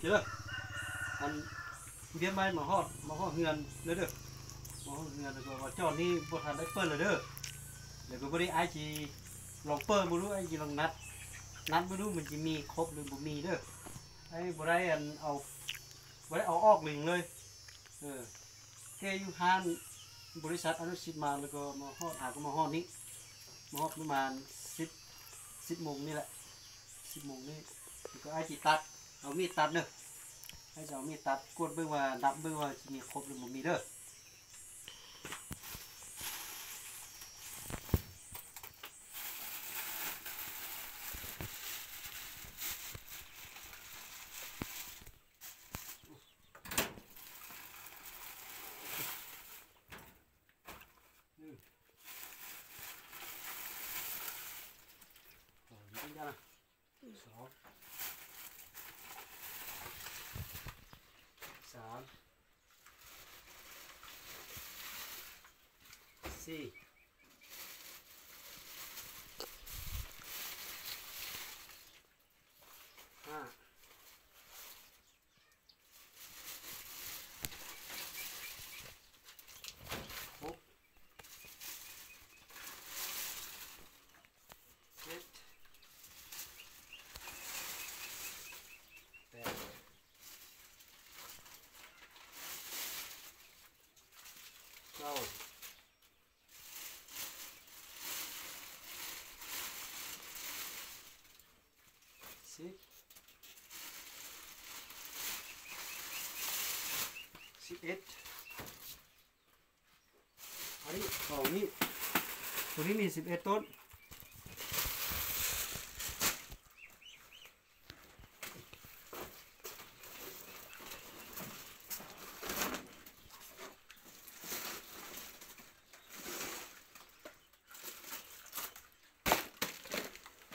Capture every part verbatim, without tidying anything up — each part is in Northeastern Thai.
เด้อ อันเวียนไม้มาฮอด มาฮอดเฮือนแล้วเด้อ มาฮอดเฮือนแล้วก็ว่าจอดนี่บ่ทันได้เปิดเลยเด้อ แล้วก็บ่ได้อ้ายสิลองเปิดบ่รู้ อ้ายสิลองนัด นัดบ่รู้มันสิมีครบหรือบ่มีเด้อ อ้ายบ่ได้อันเอา บ่ได้เอาออกเลยเลย เออ แค่อยู่ห้างบริษัทอนุสิทธิ์มาแล้วก็มาฮอด หาก็มาฮอดนี้ มาฮอดประมาณสิบ สิบโมงนี่แหละ สิบโมงนี่ แล้วก็อ้ายสิตัด เอามีดตัดเด้อ อ้ายจะเอามีดตัด กวดเบิ่งว่า นับเบิ่งว่าสิมีครบหรือบ่มีเด้อ อืม ต่อเนื่องกันนะ สอง สาม สี่ ห้า หก เจ็ด แปด เก้า สิบ สิบเอ็ด อันนี้สองนี่ ตัวนี้มีสิบเอ็ดต้น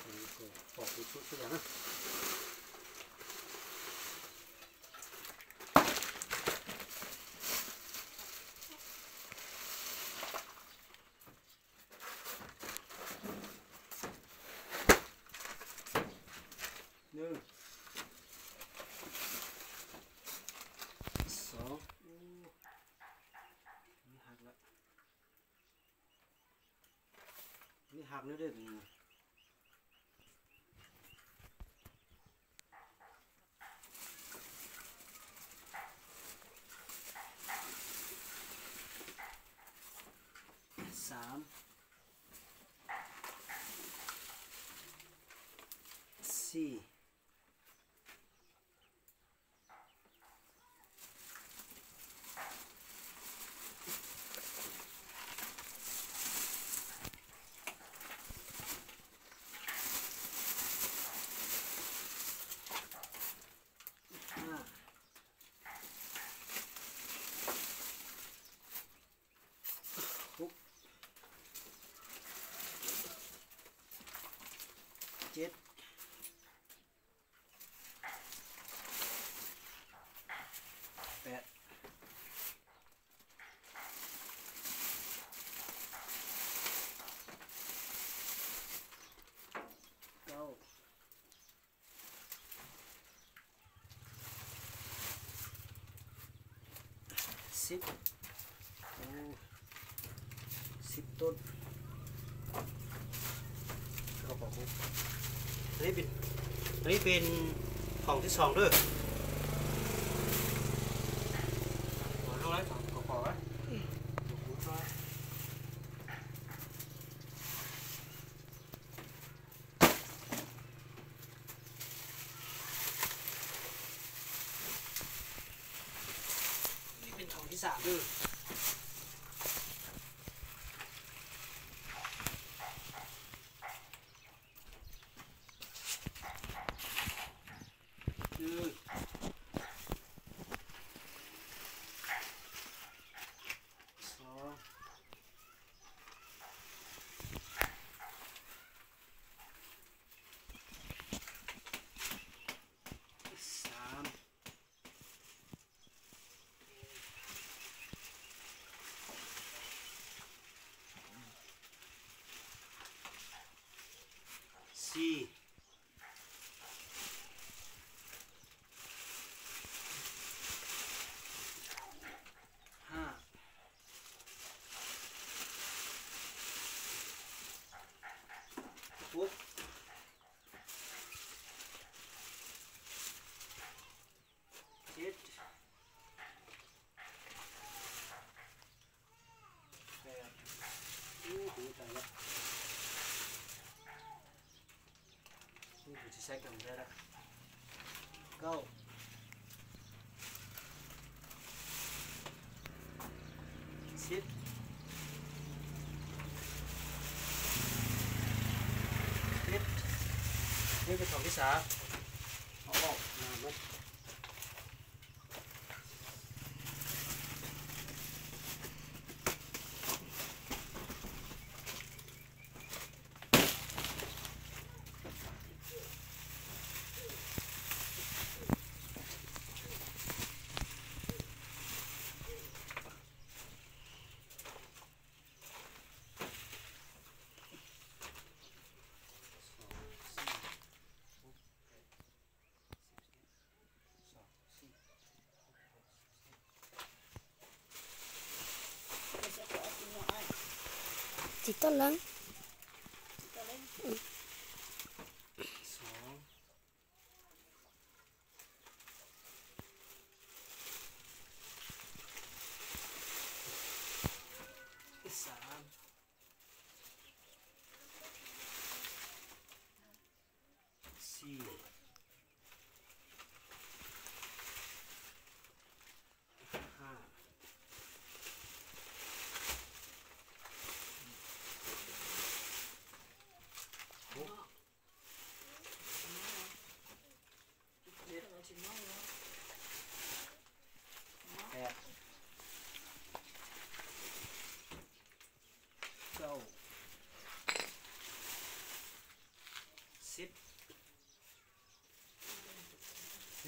อันนี้ก็ปอกเป็นชุดๆอย่างนะ หนึ่ง สอง โอ้ นี่หักแล้ว นี่หักแล้วเด้อ สาม สี่ ห้า หก เจ็ด แปด เก้า สิบ โอ้ สิบต้น กระบอกหก อันนี้เป็น อันนี้เป็นของที่สองเด้อ หัวลงแล้วสองกระบอกแล้ว นี่เป็นถองที่สามเด้อ หนึ่ง สอง สาม ใช้กันได้ละ เก้า สิบ สิบ นี่เป็นของที่สาม เอาออกมาเบิด สิบต้นเลย สอง สาม สี่ ห้า หก เจ็ด แปด เก้า สิบ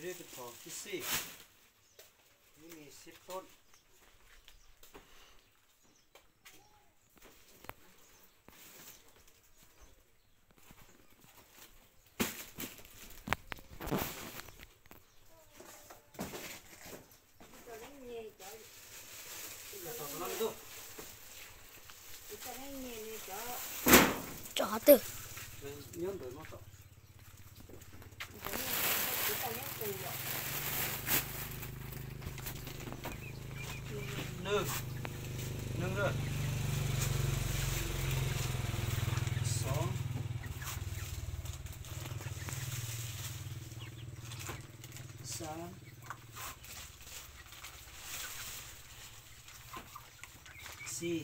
นี่เป็นของที่สี่ นี่มีสิบต้น จอดเถอะ หนึ่ง หนึ่งเด้อ สอง สาม สี่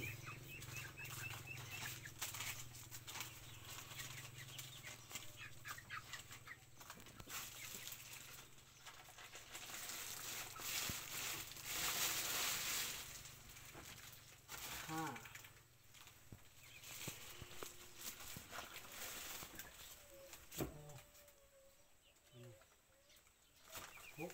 ห้า หก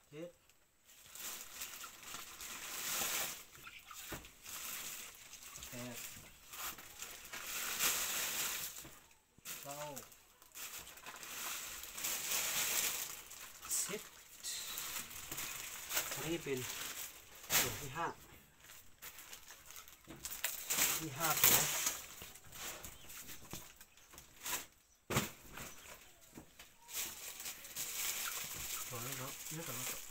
เจ็ด แปด เก้า สิบ อันนี้เป็นส่วนที่ห้า ที่ห้าตัว พอแล้วเนาะ เลือกกันมาก่อน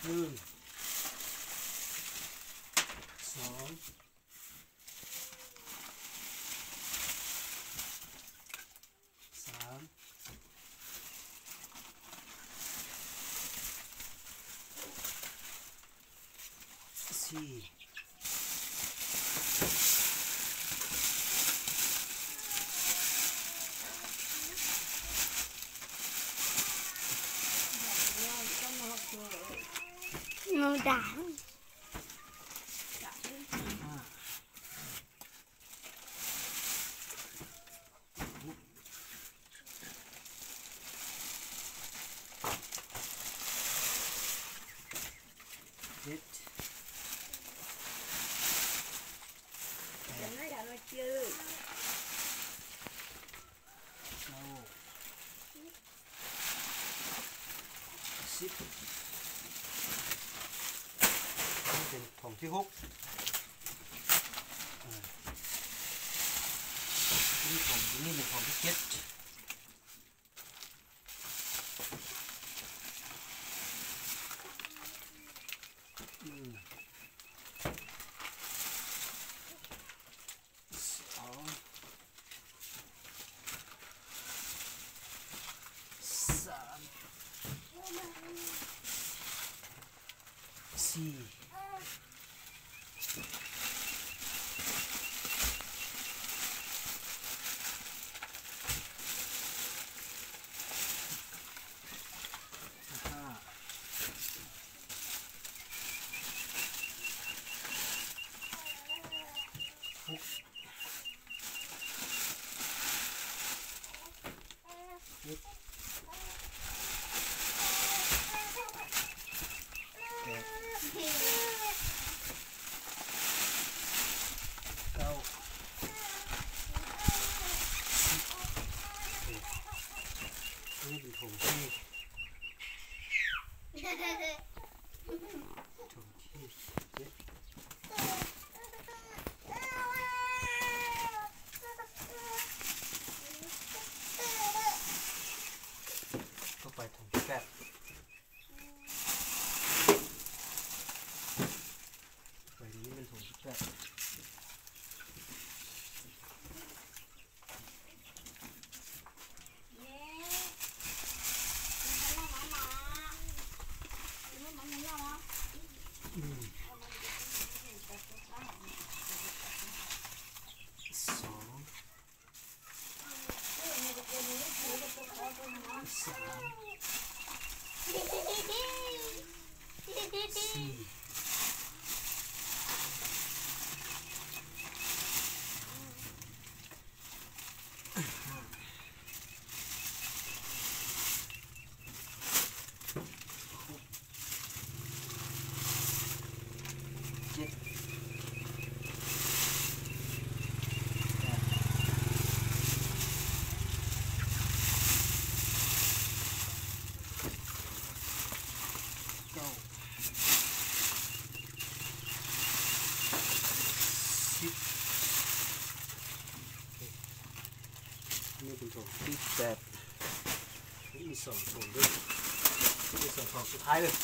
หนึ่ง สอง สาม สี่ หนูด่าง ห้า เจ็ด แปด เก้า สิบ นี่เป็นของที่หก อ่า นี่ของ นี่เป็นของที่เจ็ด สี่ ห้า หก เจ็ด แปด เก้า สิบ นี่เป็นถงที่ ถงที่เจ็ด ก็ไปถงที่แปด ไปนี้เป็นถงที่แปด อืม สอง สาม สี่ ห้า หก เจ็ด แปด เก้า สิบ นี่เป็นถงที่แปด นี่มีสองถงด้วย นี่สองถงสุดท้ายเลย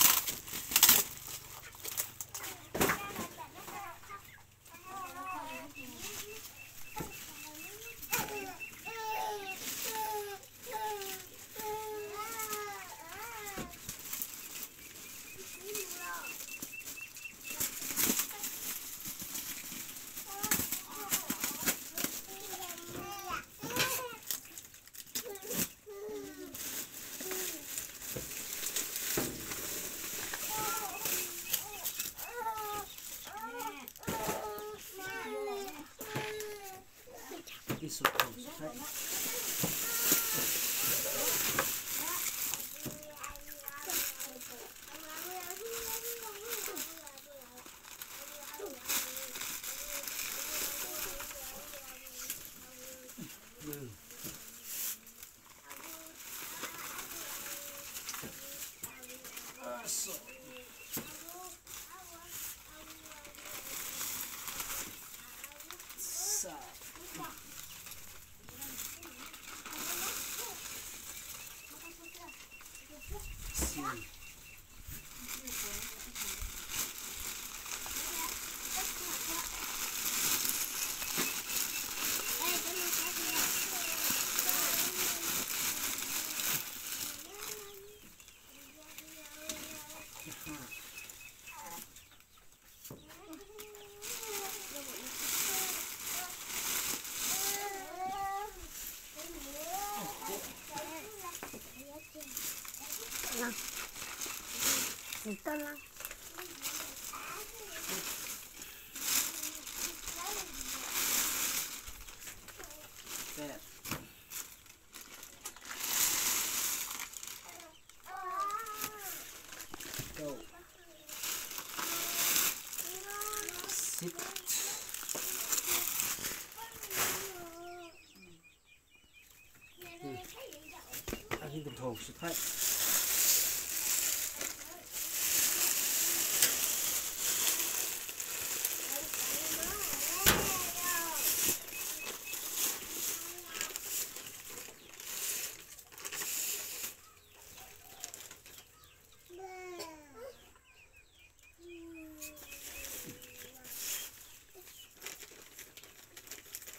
ที่สุดของสุดท้าย หนึ่ง สอง สาม สี่ ห้า หนึ่งต้นละ แปด เก้า สิบ อืม อันนี้เป็นโถงสุดท้าย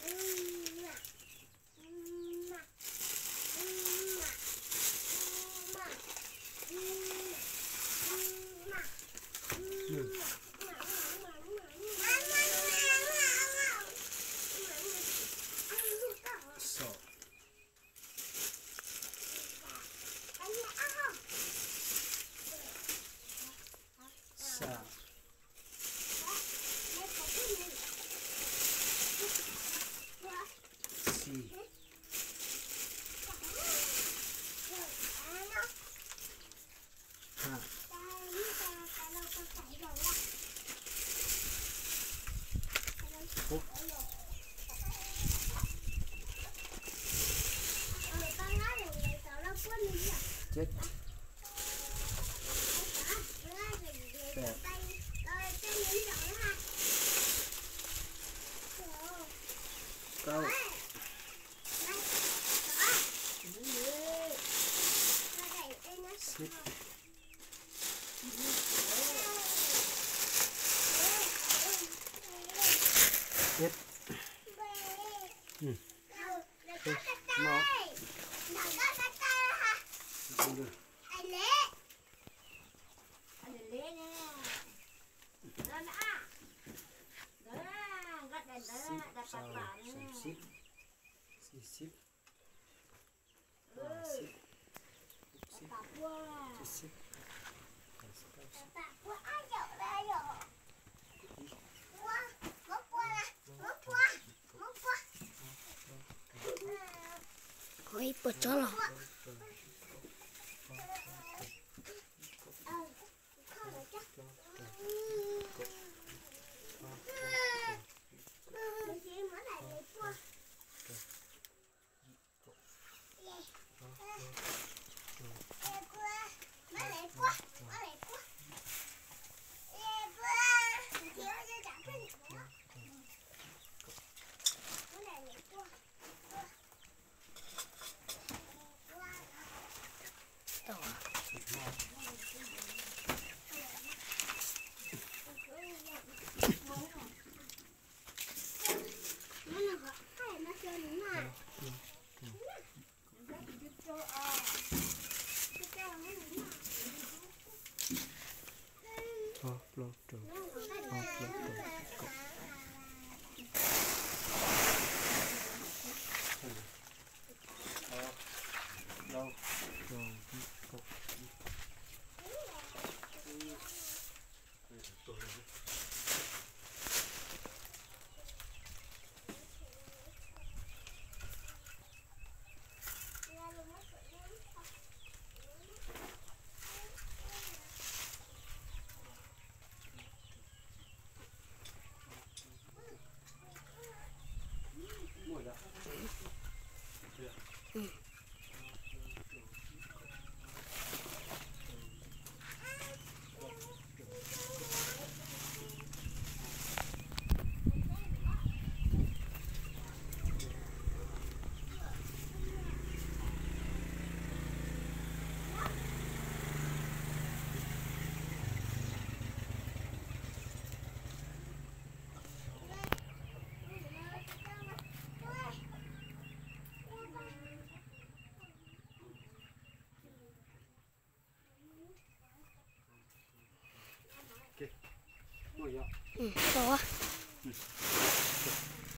อืม เก้า สิบ เอ็ด อืม เนาะ อันเล็กเนี่ย นั่นน่ะ นั่นน่ะ ก็ได้ สิบ ได้ สาม ปลาๆ เนี่ย สามสิบ สี่สิบ เออ ห้าสิบ หกสิบ ปลาพวก เจ็ดสิบ แปดสิบ เก้าสิบ ปลาพวก อ้าว เดี๋ยวได้เหรอ อีก เฮ้ย ปวดจ้อเหรอ อ๋อ ปลอกดอก อ๋อ ปลอกดอก เรา เรา โอเค หมดแล้ว อืม ต่อวะ